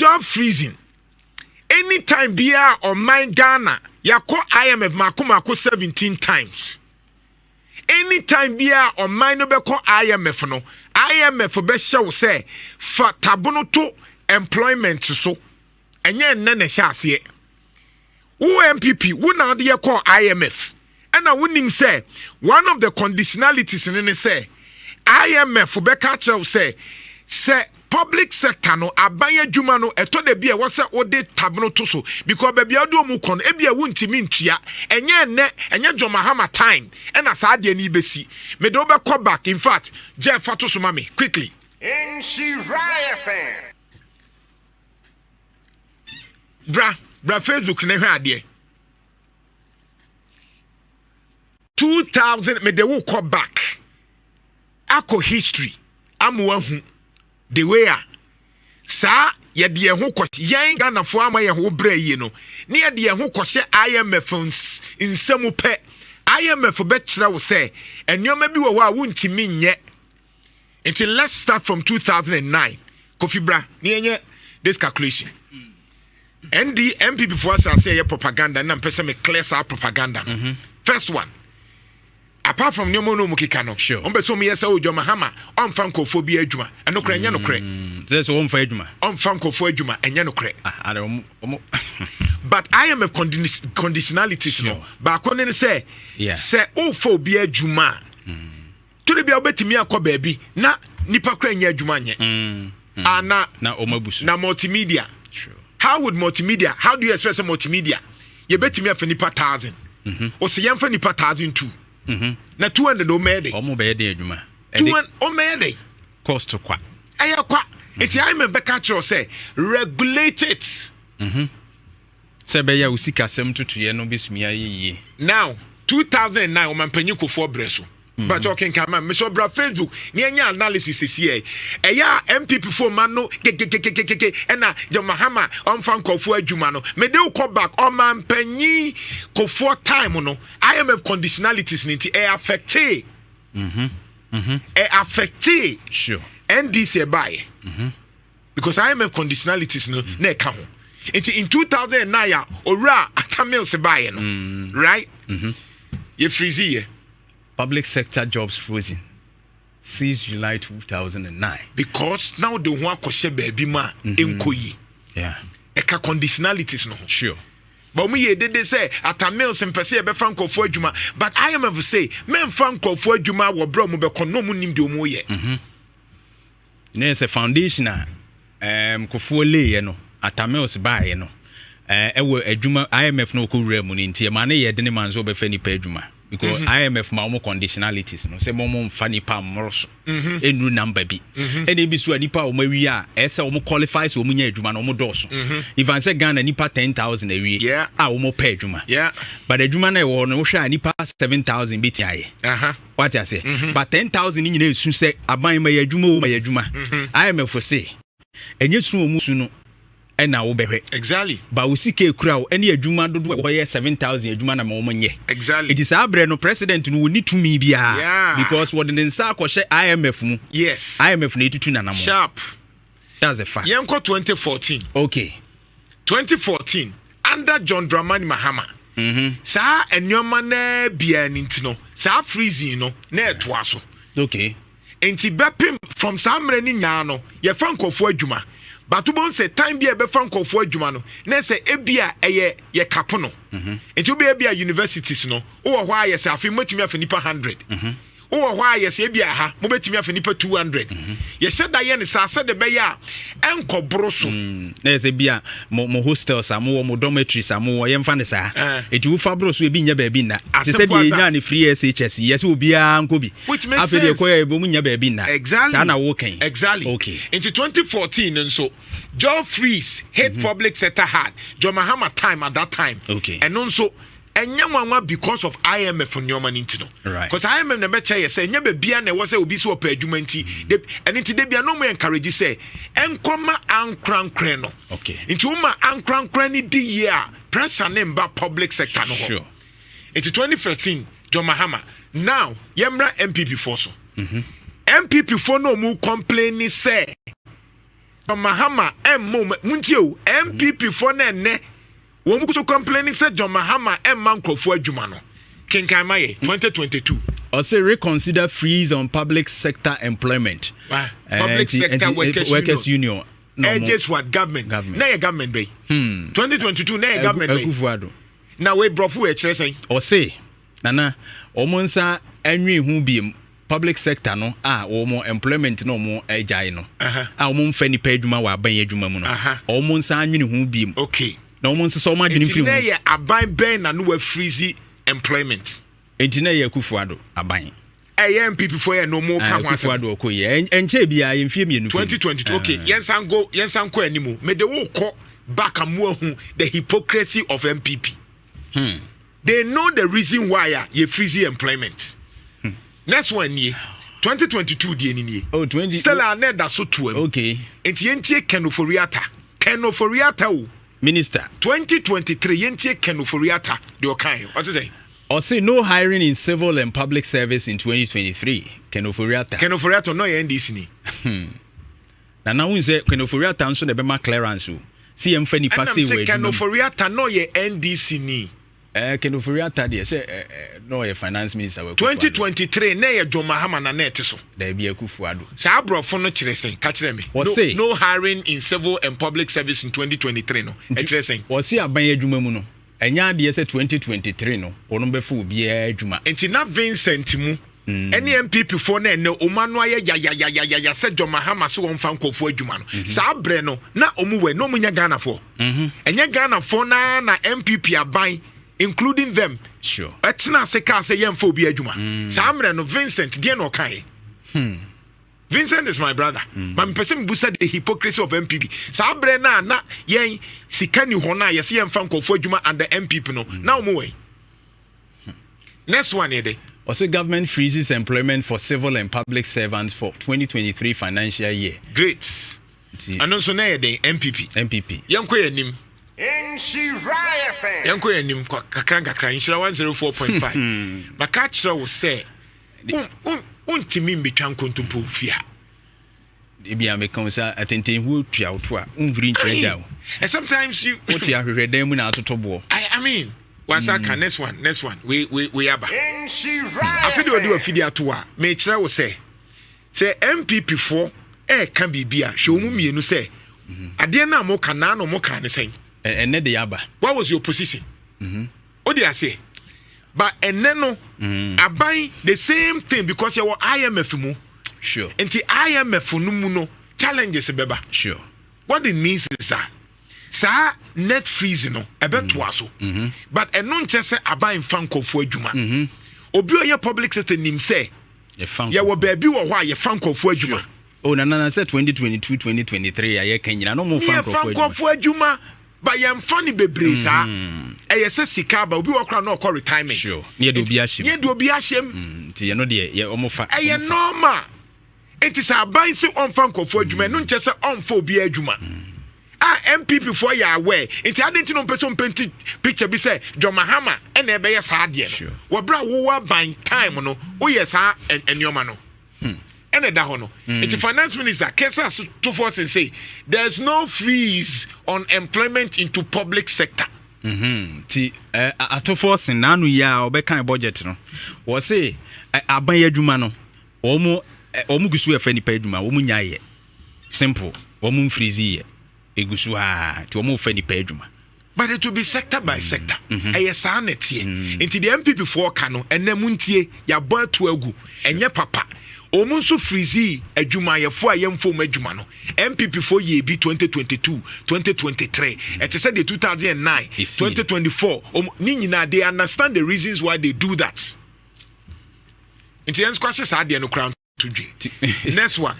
Job freezing, anytime biara ɔman Ghana yɛakɔ IMF mako mako 17 times, anytime biara ɔman no bɛkɔ IMF no, IMF bɛhyɛ wo sɛ fa tabono to employment so. Ɛnyɛ nnɛ na ɛhyɛ aseɛ. Wo NPP, wo na wode yɛkɔɔ IMF, ɛna wonim sɛ one of the conditionalities ne sɛ IMF bɛka kyerɛ wo sɛ public sector no, aban adwuma no, ɛtɔ da bi a ɛwɔ sɛ wode tabono to so, because baabi a wode ɔmu kɔ no, ebi a wontumi ntua. Ɛnyɛ nnɛ, ɛnyɛ John Mahama time ɛna saa adeɛ no bɛsi. Mede wobɛkɔ back. In fact, Jeff, fa to so ma me quickly. Nhyira FM. Bra, bra Facebook na hwɛ adeɛ. 2000, mede wo kɔ back akɔ history ama wahu the way a saa yɛde yɛn ho kɔ. Yɛn Ghanafoɔ ama yɛn ho brɛ yie no, ne yɛde yɛn ho kɔhyɛ IMF nsɛm pɛ. IMF bɛkyerɛ wo sɛ nneɛma bi wɔ hɔ a wontumi nyɛ. Nti let's start from 2009. Kofi, bra ne yɛnyɛ this calculation. Nd NPP foɔ asase ɛyɛ propaganda na mpɛ sɛ me clear saa propaganda no. First one, apart from nneɛma no mu keka no, wɔn bɛ sɛ wɔn yɛ sɛ o, John Mahama ɔnfa nkurɔfoɔ bi adwuma. Ɛno korɛ, ɛnyɛ nokorɛ. Sɛ wɔmfa adwuma. Ɔnfa nkurɔfoɔ adwuma, ɛnyɛ nokorɛ. Ah, ade ɔmo But IMF conditionalities no, baako ne sɛ sɛ wofa obi adwuma a, tore bi a wobɛtumi akɔ baabi na nipa kora nyɛ adwuma nyɛ. Ana na ɔmo abu so. Na Multimedia, how would Multimedia, how do you expect sɛ Multimedia yɛbɛtumi afa nipa 1,000? Ɔsɛ yɛmfa nipa 1,002 na 200 ɔmɛyɛ de Ɔmo bɛyɛ den adwuma. 200 ɔmɛyɛ de Cost kwa. Ɛyɛ kwa. Nti IMF bɛka kyerɛ wo sɛ regulate it. Sɛ ɛbɛyɛ a wo sikasɛm totoeɛ no bɛsumi ayɛ yie. Now, 2009, ɔmampanyin Kufuor brɛ so but ɔkenkan ma mesɛ ɔbra Facebook ne ɛnyɛ analysis sisi. Ɛ ɛyɛ a NPP fo ma no kekekekeke, ɛna John Mahama ɔmfa nkɔfoɔ adwuma no. Mede wo kɔ back, ɔmampanyin Kufuor time no, IMF conditionalities ne nti ɛ affecte ɛ affecte NDC ɛbaeɛ, because IMF conditionalities no na ɛka ho. Nti in 2009 a owura Atta Mills baeɛ no, right, yɛ freeze yɛ Public sector jobs frozen since July 2009. Because na wode ho akɔhyɛ baabi mu a ɛnkɔ yi. Ɛka conditionalities no ho. But ɔmo yɛ dede sɛ Atta Mills mpɛ sɛ yɛbɛfa nkɔfoɔ adwuma, but IMF say mɛmfa nkɔfoɔ adwuma wɔ berɛ a ɔmo bɛkɔ na ɔmo nim deɛ ɔmo yɛ. Ne yɛ sɛ foundation a Kufuor leeɛ no, Atta Mills baeɛ no, ɛwɔ adwuma IMF no ɔkɔwura mu no, nti ɛma ne yɛ dene ma nso wɔbɛfa nipa adwuma, because IMF ma wɔn conditionalities no sɛ wɔn mfa nipa mmoro so ɛnuru number bi. Ɛna ebi so a nipa a wɔn awie a ɛsɛ wɔn qualify sɛ wɔn nya adwuma no, wɔn dɔɔso. Even sɛ Ghana nipa 10,000 awie a wɔn pɛ adwuma, but adwuma no ɛwɔ no, wohwɛ a nipa 7,000 bɛti ayɛ. Wate aseɛ? But 10,000 nyinaa esu sɛ aban ma yɛ adwuma o, ma yɛ adwuma. IMF se ɛnyɛ su wɔn su no ɛna wobɛhwɛ ba wo sika ekura wo ɛne adwuma dodoɔ a wɔyɛ 7,000 adwuma na ma wɔn nyɛ. Eti saa berɛ no, president no wɔni tumi biara because wɔde ne nsa akɔhyɛ IMF mu. IMF na etutu nanam. That's a fact. Yɛnkɔ 2014. 2014, under John Dramani Mahama, saa nneɛma naa biara ne nti no, saa freezing no na ɛtoa so. Nti bɛpem from saa mmerɛ no nyinaa no, yɛfa nkɔfoɔ adwuma, but wobɛhu sɛ time bi a yɛbɛfa nkɔfoɔ adwuma no, na sɛ ebi a ɛyɛ yɛ kapo no. Nti wobɛyɛ bi a universities no, wowɔ hɔ a yɛ sɛ afei mobɛtumi afa nipa 100, wowɔ hɔ a yɛ sɛ ebi aha mobɛtumi afa nipa 200. Yɛhyɛ da yɛ ne saa sɛde bɛyɛ a ɛnkɔboro so. Na yɛ sɛ bi a mo hostels a mowɔ, mo dormitories a mowɔ, yɛmfa ne saa. Ɛti wofa boro so, ebi nya baabi nna te sɛ deɛ ɛnya ne free SHS, yɛ sɛ obiara nkɔ bi. Which makes Afei deɛ sense. ɛkɔyɛ ebi mu nya baabi nna. Saa na wokɛn. Exactly. Nti 2014 nso, job freeze hit public sector hard. John Mahama time, at that time, ɛno nso ɛnyɛ nwanwa because of IMF nneɛma no nti no. Because IMF na ɛbɛkyerɛ yɛ sɛ ɛnyɛ baabia na ɛwɔ sɛ obi sɛ ɔpɛ adwuma nti ɛno nti de bia no mo encourage sɛ ɛnkɔma ankorankorɛ no. Nti woma ankorankorɛ no di yie a, pressure ne mba public sector no hɔ. Nti 2015, John Mahama. Now yɛmmra NPP foɔ so. NPP foɔ no, ɔmu complain ni sɛ Mahama ɛmma, muntie o, NPP foɔ no, ɛnɛ wɔn mu so complaining sɛ John Mahama ɛmma nkurɔfoɔ adwuma no, kenkan ma yɛ 2022. Ɔsɛ reconsider freeze on public sector employment. Public sector workers, workers union. Urges what government? Government. Na yɛ government bɛyi? 2022 na yɛ government bɛyi? Akufo-Addo. Na wei borɔfo wɔ ɛkyerɛ sɛn? Ɔse nana wɔn nsa anwi ho biem, public sector no a wɔn employment na wɔn agyae no a wɔn mfa nipa adwuma wɔ aban adwuma mu no, wɔn nsa anwene ho biem na wɔn nsesa wɔn adwene firi ho. Nti na yɛ aban bɛn na no wa freeze employment? Nti na yɛ Akufo-Addo aban. Ɛyɛ NPP fo yɛ na ɔmo ka ho asɛm. Akufo-Addo ɔkɔ yi ɛnkyɛn bi a yɛn mfie 2. 2022, okay. Yɛnsan go, yɛnsan kɔ anim. Mede wo kɔ back amu ahu the hypocrisy of NPP. They know the reason why a yɛ freeze employment. Next one nie, 2022 deɛ ni nie. Oh, 20. Still a na ɛda so to am. Nti yɛntie Ken Ofori-Atta, Ken Ofori-Atta o. Minister. 2023, yɛntie Ken Ofori-Atta deɛ ɔkan. Ɔse sɛ? Ɔse no hiring in civil and public service in 2023. Ken Ofori-Atta. Ken Ofori-Atta no yɛ NDC ni. Na na wohu sɛ Ken Ofori-Atta nso na ɛbɛma clearance o si yɛmfa nipa sei wɔ adwuma. Ken Ofori-Atta no yɛ NDC ni. Ken Ofori-Atta deɛ sɛ na ɔyɛ finance minister wɔ 2023 na yɛ John Mahama na ɛte so. Daabi, Akufo-Addo. Saa aborɔfo no kyerɛ sɛn? Ka kyerɛ me. Wɔse no hiring in civil and public service in 2023 no, ɛkyerɛ sɛn? Wɔse aban adwuma mu no, ɛnyɛ adeɛ sɛ 2023 no wɔn bɛfa obiara adwuma. Nti na Vincent mu ɛne NPP foɔ no, ɛnɛ ɔmo ano ayɛ yayayayaya sɛ John Mahama so wɔmfa nkɔfoɔ adwuma no, saa berɛ no na ɔmo wɛ na ɔmo nyɛ Ghanafoɔ? Ɛnyɛ Ghanafoɔ naa na NPP aban, including them, ɛtena ase kaa sɛ yɛmfa obi adwuma? Saa mmerɛ no, Vincent deɛ na ɔkaeɛ? Vincent is my brother. Ma mepɛ sɛ mebusa the hypocrisy of NPP. Saa berɛ no a na yɛn sika ni hɔ no a yɛsɛ yɛmfa nkɔfoɔ adwuma under NPP no, na ɔmo wɛ? Next one yɛ dɛ? Ɔsɛ government freezes employment for civil and public servants for 2023 financial year. Great. Ɛno nso na yɛ den? NPP. NPP. Yɛnkɔ yɛ anim. Yɛnkɔ yɛ anim kakra nkakra. Nhyira 104.5, maka kyerɛ wo sɛ wontumi mbɛtwa nkontompo fie ha. Ebi a meka wo sɛ atentenhuo tua wo to a, wonhuri nkyerɛ gya o. And sometimes you wote ahwehwɛ dan mu na atoto boɔ. I mean, wansa ka. Next one, next one. We aba afi de ɔde wafidi ato a, mekyerɛ wo sɛ NPP foɔ ɛɛka biribi a, hwɛ wɔn mu mmienu sɛ adeɛ no a moka naa na moka ne sɛn. Ɛnɛ de aba. What was your position? O de aseɛ but ɛnɛ no aban the same thing because yɛwɔ IMF mu. Nti IMF no mu no, challenges bɛba. What it means is that saa net freeze no ɛbɛtoa so, but ɛno nkyɛ sɛ aban nfa nkɔfoɔ adwuma. Obi a ɔyɛ public sector nim sɛ yɛwɔ baabi wɔ hɔ a yɛfa nkɔfoɔ adwuma. Oh, na sɛ 2022 2023 a yɛka nyina no, mo fa nkɔfoɔ adwuma, adwuma ba yɛmfa no bebree saa. Ɛyɛ sɛ sika aba, obi wɔ kora na ɔkɔ retirement. Sure, ne yɛde obi ahyɛ mu. Ne yɛde obi ahyɛ mu. Nti yɛno deɛ yɛ ɔmo fa. Ɛyɛ normal. Nti sɛ aban sɛ ɔmfa nkɔfoɔ adwuma, ɛno nkyɛ sɛ ɔmfa obi adwuma a NPP foɔ yɛ aware. Nti adi nti no mpɛ sɛ ɔmpaint picture bi sɛ John Mahama ɛna ɛbɛyɛ saa adeɛ no, wɔbrɛ a wowɔ aban time no woyɛ saa nneɛma no ɛna ɛda hɔ no. Nti finance minister Cassiel Ato Forson say there is no freeze on employment into public sector. Nti Ato Forson n'ano yi a ɔbɛkan budget no, wɔse aban adwuma no, wɔn gu so ɛfɛ nipa adwuma, wɔn nya yɛ simple, wɔn mfreeze yɛ, egu so aa, nti wɔn fɛ nipa adwuma. But it will be sector by sector. Ɛyɛ saa na ɛteɛ. Nti deɛ NPP foɔ ka no ɛnɛ mu ntie, yɛabɔ ato agu, ɛnyɛ papa. Wɔn nso freeze adwumayɛfoɔ a yɛmfa wɔn adwuma no, NPP foɔ yɛ bi 2022, 2023, ɛte sɛ deɛ 2009, 2024 ne nyinaa, they understand the reasons why they do that. Nti yɛn nso ahyɛ saa adeɛ no koraa to dwe. Next one.